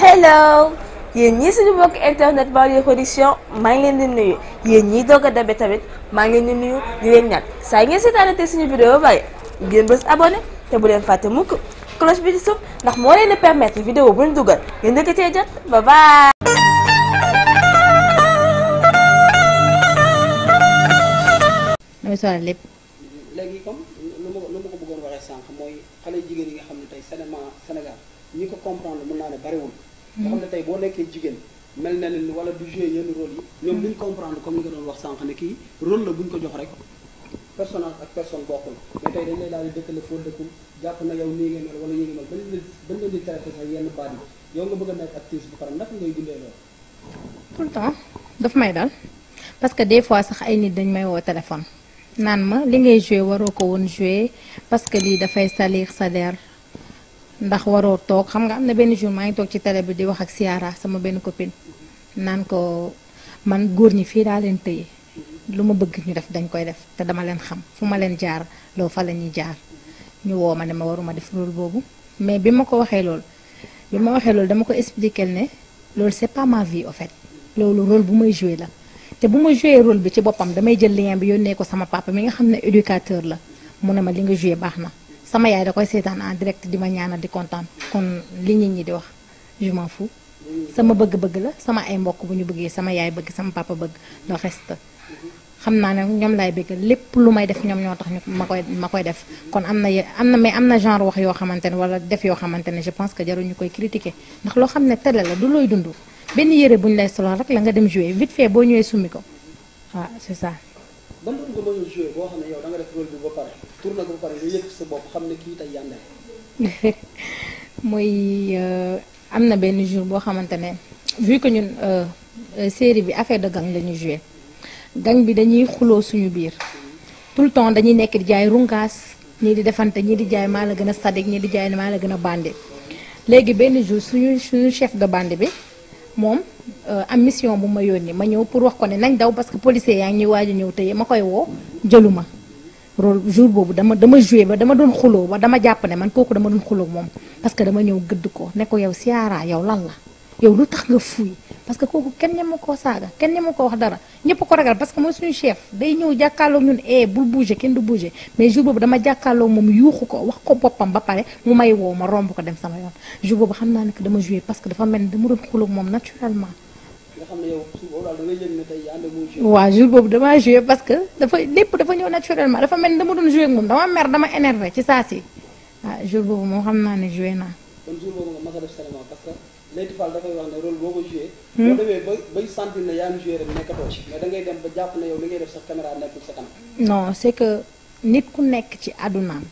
hello yéen ñii suñu mbokk internet Baol Production maa ngi leen di nuyu yéen ñii doog a dabe tamit maa ngi leen di nuyu di leen ñaan saa yi ngeen seetaanate suñu vidéo ba pare ngeen bës abonné te bu leen fàtte mukk cloche bi ci suuf ndax moo leen di permettre vidéo bu ñu dugal ngeen dëkk cee jot ba bye. damay soxla lépp. léegi comme lu ma ko bëggoon waxee sànq mooy xale jigéen yi nga xam ne tey Sénégal ñi ko comprendre mën naa ne bariwul. nga xam ne tey boo nekkee jigéen mel na ni wala du jouer yenn rôle yi ñoom liñ comprendre comme ni nga doon wax sànq ne kii rôle la buñ ko jox rek personnage ak personne bokkul mais tey dañ lay daal di dëkkale foo dëkkul jàpp na yow nii ngay mel wala nii ngay mel bañ leen di traité sax yenn baat yi yow nga bëgg a nekk actrice bu pare ndax ngay dundee loolu. tout le temps daf may dal parce que des fois sax ay nit dañ may woo téléphone naan ma li ngay joué waroo ko woon joué parce que lii dafay salir sa der ndax waroo toog xam nga am na benn jour maa ngi toog ci télé bi di wax ak Siara sama benn copine naan ko man góor ñi fii daa leen tëye lu ma bëgg ñu def dañ koy def te dama leen xam fu ma leen jaar loo fa la ñuy jaar ñu woo ma ne ma waruma def rôle boobu mais bi ma ko waxee loolu dama ko expliquer ne loolu c'est pas ma vie au fait loolu rôle bu may joué la te bu ma joué rôle bi ci boppam damay jël lien bi yónnee ko sama papa mi nga xam ne éducateur la mu ne ma li nga joué baax na sama yaay da koy seetaan en direct di ma ñaanal di kontaan kon li nit ñi di wax je m'en fous sama bëgg-bëgg la sama ay mbokk bu ñu bëggee sama yaay bëgg sama papa bëgg le reste xam naa ne ñoom laay bëgg lépp lu may def ñoom ñoo tax ma koy def kon am na genre wax yoo xamante ne wala def yoo xamante ne je pense que jarul ñu koy critiquer ndax loo xam ne télé la du looy dund benn yére bu ñu lay solo rek la nga dem jouer vite fait boo ñëwee summi ko waaw c'est ça. ban rôle nga mën a jouer boo xam ne yow da nga def rôle bi ba pare tourné ko ba pare nga yëg sa bopp xam ne kii tey yàndale. mooy am na benn jour boo xamante ne vu que ñun série bi affaire de gang la ñuy jouer gang bi dañuy xuloo suñu biir tout le temps dañuy nekk di jaay rungaas ñii di defante ñii di jaay maa la gën a sadik ñii di jaay maa la gën a bandi léegi benn jour suñu chef de bande bi moom am mission bu ma yónni ma ñëw pour wax ko ne nañ daw parce que policier yaa ngi ñuy waaj a ñëw tey ma koy woo jëluma rôle jour boobu dama joué ba dama doon xuloo ba dama jàpp ne man kooku dama doon xuloo moom parce que dama ñëw gëdd ko ne ko yow Siara yow lan la yow lu tax nga fuuy parce que kooku kenn ñema koo saaga kenn ñema ko wax dara ñëpp ko ragal parce que mooy suñu chef day ñëw jàkkaarloog ñun bul bouger kenn du bouger mais jour boobu dama jàkkaarloog moom yuuxu ko wax ko boppam ba pare mu may woo ma romb ko dem sama yoon jour boobu xam naa ne que dama joué parce que dafa mel ni dama doon xuloog moom naturellement. nga xam ne yow su boobu daal da ngay yëg ne tey yaa ngi joué. waaw jour boobu damaa joué parce que lépp dafa ñëw naturellement dafa mel ni dama doon joué ak moom dama mer dama énervé ci saa si waaw jour boobu moom xam naa ne joué naa. kon jour boobu nga mas a def cinéma parce que Leyti Fall dafay wax ne rôle boo ko joué. boo demee bay sentir ne yaa ngi joué rek nekkatoo ci mais da ngay dem ba jàpp ne yow li ngay def sax caméra nekkul sa kanam. non c'est que nit ku nekk ci àddunaam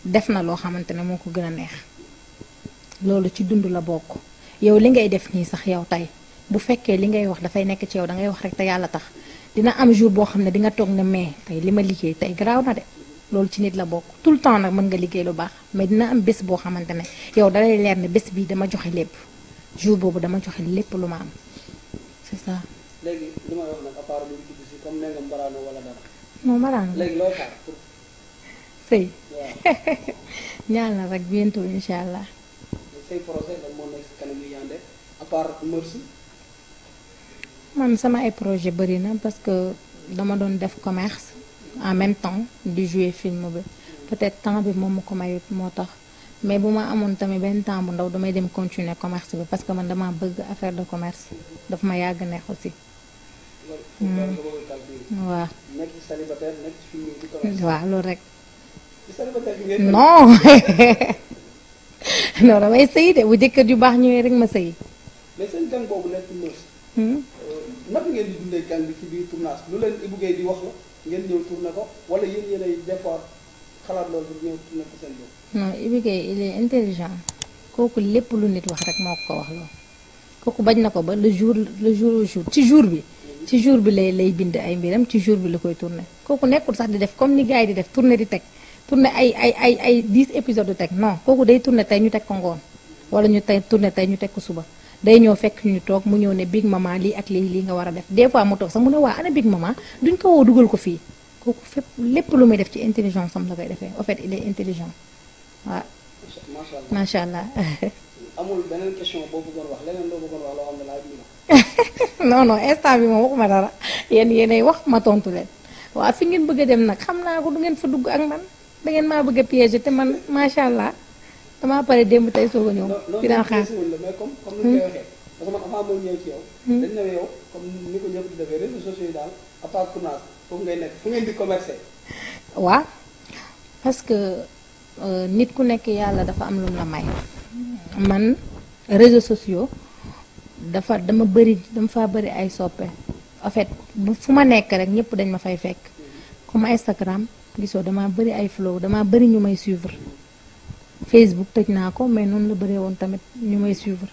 def na loo xamante ne moo ko gën a neex loolu ci dund la bokk yow li ngay def nii sax yow tey bu fekkee li ngay wax dafay nekk ci yow da ngay wax rek te yàlla tax dina am jour boo xam ne di nga toog ne mais tey li ma liggéey tey garaaw na de loolu ci nit la bokk tout le temps nag mën nga liggéey lu baax mais dina am bés boo xamante ne yow dalay leer ne bés bii dama joxe lépp jour boobu dama joxe lépp lu ma am c'est ça. léegi li may wax nag à part lu dugg si comme nee nga mbaraano wala dara. non mbaraano léegi looy xaar pour. sëy. waaw. ñaan na rek bientôt incha allah. say projet lan moo nekk si kanam yi Yandé à part Merci. man sama ay projet bëri na parce que dama doon def commerce en même temps di jouer film bi peut-être temps bi moom ma ko mayut moo tax mais bu ma amoon tamit benn temps bu ndaw damay dem continuer commerce bi parce que man dama bëgg affaire de commerce daf ma yàgg neex aussi. waaw. nekk ci célibataire nekk ci film di commerce. waaw loolu rek. ci célibataire bi ngeen. non non damay sëy de bu jëkkër ju baax ñëwee rek ma sëy. mais seen gang boobu nekk Merci. naka ngeen di dundee gang bi ci biir tournage lu leen Ibou Guèye di wax la ngeen ñëw tourné ko wala yéen yéenay des fois xalaat loolu pour ñëw tourné ko seen bopp. non Ibou Guèye il est intelligent kooku lépp lu nit wax rek moo ko wax loolu kooku bañ na ko ba le jour au jour ci jour bi lay bind ay mbiram ci jour bi la koy tourné kooku nekkul sax di def comme ni gars yi di def tourné di teg tourné ay 10 épisodes di teg non kooku day tourné tey ñu teg ko ngoon wala ñu tey tourné tey ñu teg ko suba day ñëw fekk ñu toog mu ñëw ne Big Mama lii ak lii nga war a def des fois mu toog sax mu ne waa ana Big Mama duñ ko woo dugal ko fii kooku fépp lépp lu muy def ci intelligence am la koy defee en fait il est intelligent waaw. macha allah. amul beneen question boo bëggoon wax leneen loo bëggoon wax loo xam ne laaj ñu non non instant bi moom waxuma dara yéenay wax ma tontu leen waaw fi ngeen bëgg a dem nag xam naa ko du ngeen fa dugg ak man da ngeen maa bëgg a piéger te man macha allah damaa pare démb tey soog a ñëw. dinaa xaar mais comme ni ñu koy waxee parce que man avant mooy ñëw ci yow. dañ ne yow comme ni ko ñëpp di defee réseaux sociaux yi daal à part tournage foofu ngay nekk fu ngeen di commercer. waaw parce que nit ku nekk yàlla dafa am lu la may man réseaux sociaux dama faa bëri ay soppe en fait fu ma nekk rek ñëpp dañ ma fay fekk comme Instagram gisoo dama bëri ay flow dama bëri ñu may suivre Facebook tëj naa ko mais noonu la bëree woon tamit ñu may suivre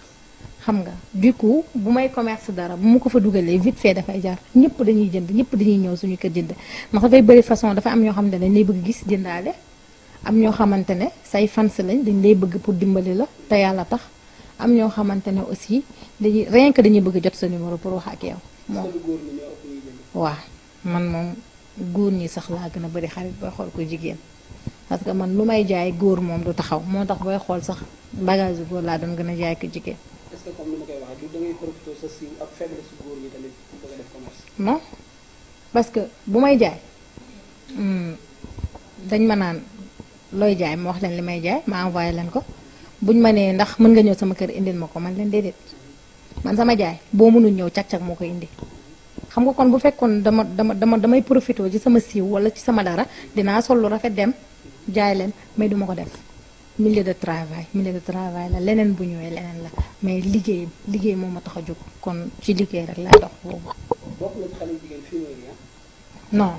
xam nga du coup bu may commerce dara bu ma ko fa dugalee vite fait dafay jar ñëpp dañuy jënd ñëpp dañuy ñëw suñu kër jënd ndax dafay bëri façon dafa am ñoo xamante ne dañ lay bëgg gis jëndaale am ñoo xamante ne say fans lañ dañ lay bëgg pour dimbali la te yàlla tax am ñoo xamante ne aussi dañuy rien que dañuy bëgg jot sa numéro pour wax ak yow moom waaw man moom góor ñi sax laa gën a bëri xarit booy xool ko jigéen parce que man lu may jaay góor moom du taxaw moo tax booy xool sax bagage góor laa doon gën a jaay ko jigéen. est-ce que comme ni ma koy waxee du da ngay profité sa siiw ak faiblesse su góor ñi tamit pour bëgg a def commerce. non parce que bu may jaay dañ ma naan looy jaay ma wax leen li may jaay ma envoyé leen ko buñ ma nee ndax mën nga ñëw sama kër indil ma ko man leen déedéet man sama jaay boo mënul ñëw cag-cag moo koy indi. xam nga kon bu fekkoon damay profité ci sama siiw wala ci sama dara dinaa sol lu rafet dem jaay leen mais duma ko def milieu de travail la leneen bu ñëwee leneen la mais liggéey moo ma tax a jóg kon ci liggéey rek laa dox boobu. bokk na ci xale jigéen fii non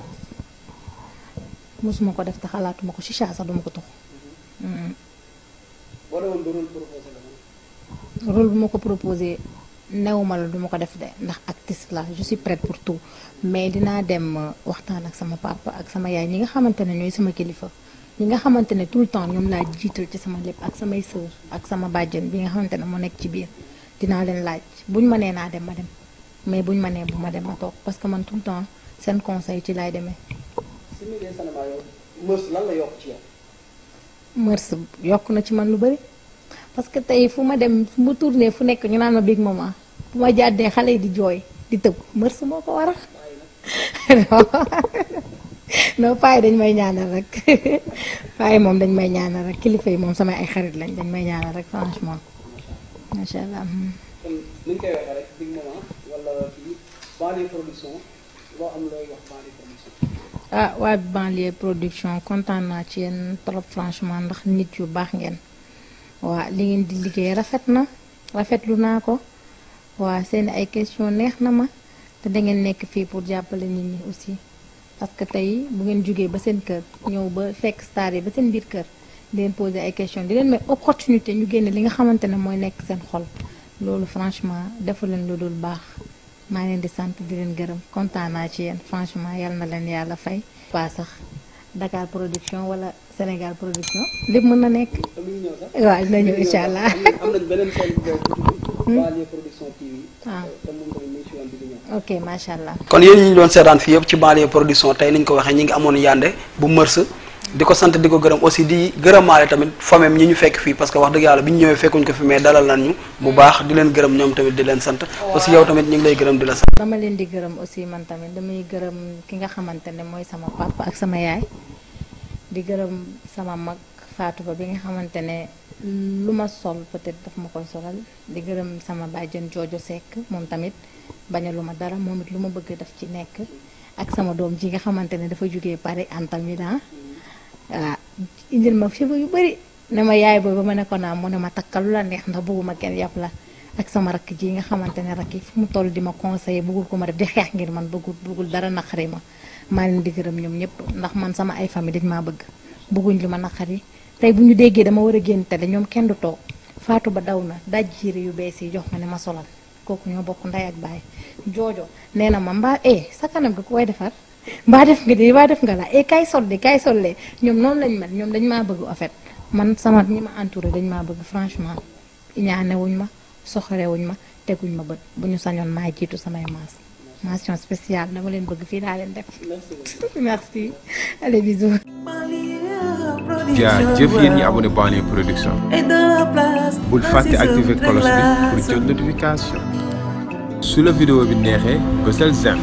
mosuma ko def te xalaatuma ko chicha sax duma ko tux. boo demoon ba rôle bu ma ko proposé newuma la duma ko def de ndax actrice la je suis prête pour tout mais dinaa dem waxtaan ak sama papa ak sama yaay ñi nga xamante ne ñooy sama kilifa ñi nga xamante ne tout le temps ñoom laa jiital ci sama lépp ak samay sœur ak sama bàjjen bi nga xamante ne moo nekk ci biir dinaa leen laaj buñ ma nee naa dem ma dem mais buñ ma nee bu ma dem ma toog parce que man tout le temps seen conseil ci laay demee. si milieu cinéma yow mœurs lan la yokk ci yow. mœurs yokk na ci man lu bari parce que tey fu ma dem fu ma tourné fu nekk ñu naan ma big maman bu ma jàddee xale yi di jooy di tëb mœurs moo ko waral non paay dañ may ñaanal rek paay moom dañ may ñaanal rek kilifa yi moom samay ay xarit lañ dañ may ñaanal rek franchement macha allah. kon ni ñu koy waxee rek big maman wala kii Banlieue Production loo am looy wax Banlieue Production. ah waa Banlieue Production kontaan naa ci yéen trop franchement ndax nit yu baax ngeen. waa li ngeen di liggéey rafet na rafetlu naa ko waa seen ay question neex na ma te da ngeen nekk fii pour jàppale nit ñi aussi parce que tey bu ngeen jógee ba seen kër ñëw ba fekk star yi ba seen biir kër di leen poser ay question di leen may opportunité ñu génne li nga xamante ne mooy nekk seen xol loolu franchement defu leen lu dul baax maa leen di sant di leen gërëm kontaan naa ci yéen franchement yal na leen yàlla fay. waa sax Dakar Production wala Sénégal Production lépp mën na nekk. waaw dina ñëw incha allah. am nañ beneen chaîne bu Banlieue Production TV. te moom tamit mu ngi si yoon bi di ñëw. ok macha allah. kon yéen ñi ñu doon seetaan fii yëpp ci Banlieue Production tey ni ñu ko waxee ñi ngi amoon yande bu mërs di ko sant di ko gërëm aussi di gërëmaale tamit famem ñi ñu fekk fii parce que wax dëgg yàlla bi ñu ñëwee fekkuñ ko fi mais dalal nañ ñu bu baax di leen gërëm ñoom tamit di leen sant aussi yow tamit ñu ngi lay gërëm di la sant. dama leen di gërëm aussi man tamit damay gërëm ki nga xamante ne mooy sama papa ak sama yaay. di gërëm sama mag Fatou Ba bi nga xamante ne lu ma sol peut-être daf ma koy solal di gërëm sama bàjjen Jojo Seck moom tamit bañ a lu ma dara moom it lu ma bëgg daf ci nekk ak sama doom ji nga xamante ne dafa jógee Paris Anta Milan waaw indil ma cheveux yu bari ne ma yaay booy ba ma ne ko naa mu ne ma takkal lu la neex ndax bëgguma kenn yàpp la ak sama rakk ji nga xamante ne rakk yi fu mu toll di ma conseiller bëggul ko ma def di xeex ngir man bëggul dara naqari ma maa leen di gërëm ñoom ñëpp ndax man sama ay famille dañ maa bëgguñ li ma naqari tey bu ñu déggee dama war a génn télé ñoom kenn du toog Fatou Ba daw na daj jiire yu bees yi jox ma ne ma solal kooku ñoo bokk ndey ak baay joojo nee na ma mbaa sa kanam gi ku koy defar mbaa def nga la kaay sol le ñoom noonu lañ mel ñoom dañ maa bëgg en fait man sama ñi ma entouré dañ maa bëgg franchement ñaanewuñ ma soxorewuñ ma teguñ ma bët bu ñu sañoon maa jiitu samay mention spéciale dama leen bëgg fii laa leen def merci allez bisous jaajëf yéen ñi abonné Banlieue Production bul fàtte activer cloche bi pour jot notification su la vidéo bi neexee bësal j'aime